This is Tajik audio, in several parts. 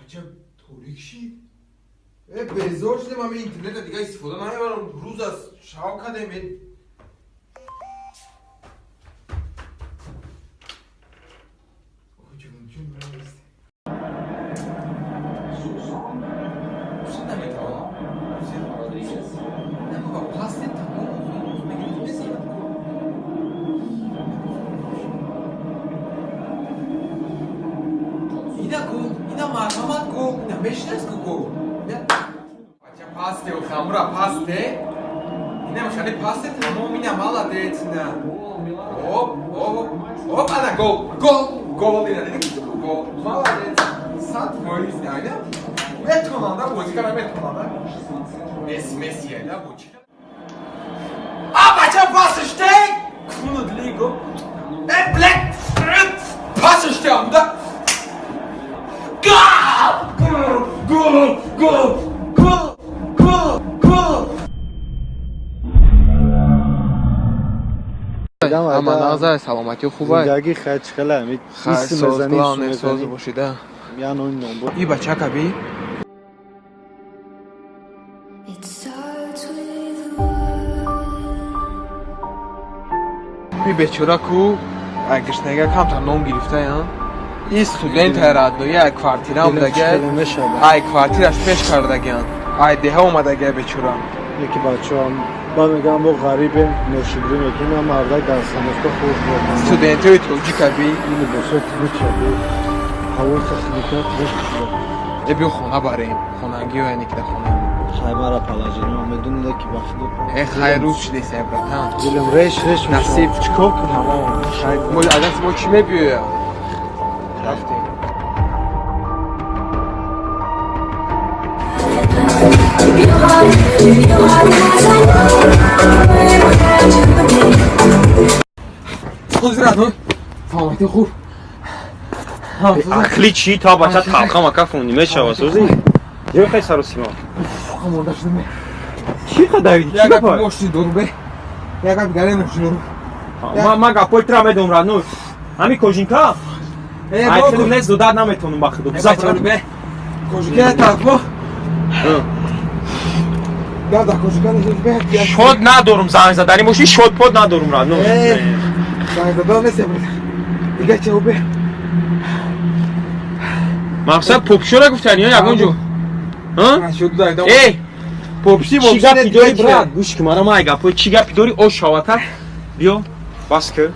Бача торик шид. Безор шудем, ҳамин интернета дига истифода намебарам. Рӯз аз шав кардем. Пасте, инам шани пасте тамом, ина молодец, ина. Оп, оп, оп, ана гол, гол, гол, ина дидӣ гол, молодец, 100%, ина. Метонанда, бозӣ кара метонанда. Месси, Месси, ина бозӣ. А, бача пасиште! Кунуд лиго. Э, блядь, пасиште амда. Гол, гол, гол, гол, гол, гол. Ама назар саломатӣ хубай. Зиндагӣ хайр чихела Хайр, соз, главное соз бошида. Я нони номбур. И бачака би. И бечора ку ай гишнага камтар ном гирифта, я. И студент ай родной, ай квартира омадага. Ай квартираш пеш кардагиан. Ай деҳа омадага бечора. Яки бачаам ба мегам мо ғарибем, ношукрӣ мекунем, мардак дар самоска хуш буд. Студентои тоҷика би. Ин либосҳои тибуча би. Ҳавои сахникат реш шуда. Э биё хона барем. Хонагиё яъне ки дар хона. Хай мара положение медонед ки ба худ. Э хай рӯз шудеса, братан. Дилам реш реш насиб чикор кунам? Хай мо аз мо чӣ мебиёя? Рафтем. Саломатӣ хуб. Ақли чӣ та бача талха мака фонди мешава сӯзи? Ё хай саросима. Хамонда шудем. Чӣ қадар чӣ Як гапа? мошин дору бе. Як гап гаре мошин дору. Ма гапои тра медом радно. Ҳами кожинка? Э, Ай хеле нест додар наметонум ба худо. Биза бе. Кожинка тараф. Да, кожинка нест бе. Шод надорум занг задани мошин, шод под надорум радно. Э, занг задан нест. Дига чӣ бе? Мақсад попшора гуфтани ё ягон ҷо? Ҳа? Шуд дай. Эй, Попши чӣ мопши гапи дори брат? Гӯш ки мара май гапои чӣ гапи дори ош шавата? Биё, бас ки.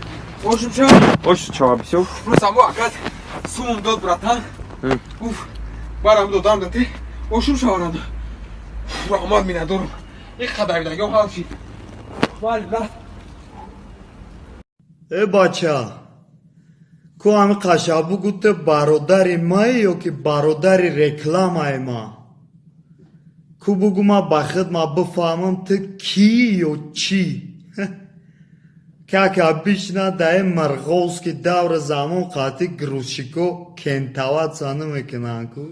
Ошум шав. Ош шава бисё. Просто мо акат сумум дод братан. Уф. Барам додам дати. Ошум шаваранд. Раҳмат минадорум. Ин қадар дагам ҳал шид. Вали брат. Э бача, ку ҳами қашабу гуфте бародари май ё ки бародари рекламаи ма? Ку бугу ма ба худ ма бифаҳмам ту кӣ ё чӣ? Как обычно даи мирғовски даври замон қатъи грузчико кентаватса намекунанд ку.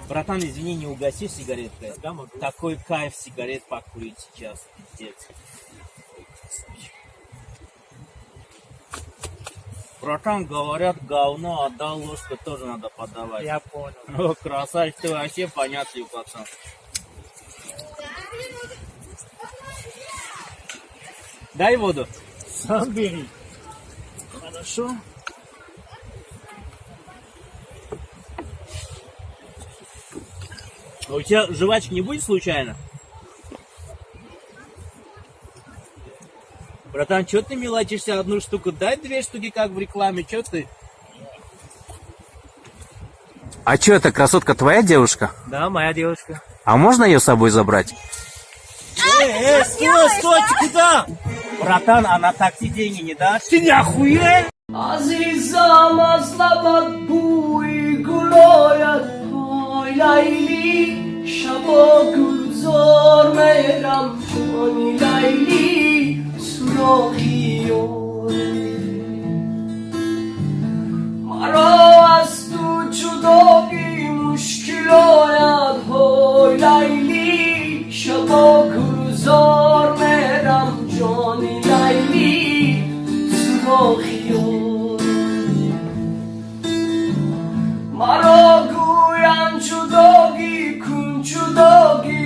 Братан, извини, не угаси сигареткой. Такой кайф сигарет покурить сейчас, пиздец. Братан, говорят, говно отдал, ложку тоже надо подавать. Я понял. О, красавчик, ты вообще понятливый пацан. Дай воду. Сам бери. Хорошо. А у тебя жвачки не будет случайно? Братан, чё ты мелочишься одну штуку? Дай две штуки, как в рекламе, чё ты? А чё это, красотка, твоя девушка? Да, моя девушка. А можно её с собой забрать? Эй, стой, стой, ты куда? Братан, а на такси деньги не дашь? Ты не охуел? Азизам аз лабат бӯи гул ояд, ҳой Лайли, шабо гулзор мерам, ҷони Лайли, суроғи ёре. Маро аз ту ҷудоӣ мушкил ояд, ҳой Лайли, шабо гулзор мерам, ҷони Лайли, бо хиёл. Маро гӯянд ҷудогӣ кун, ҷудогӣ.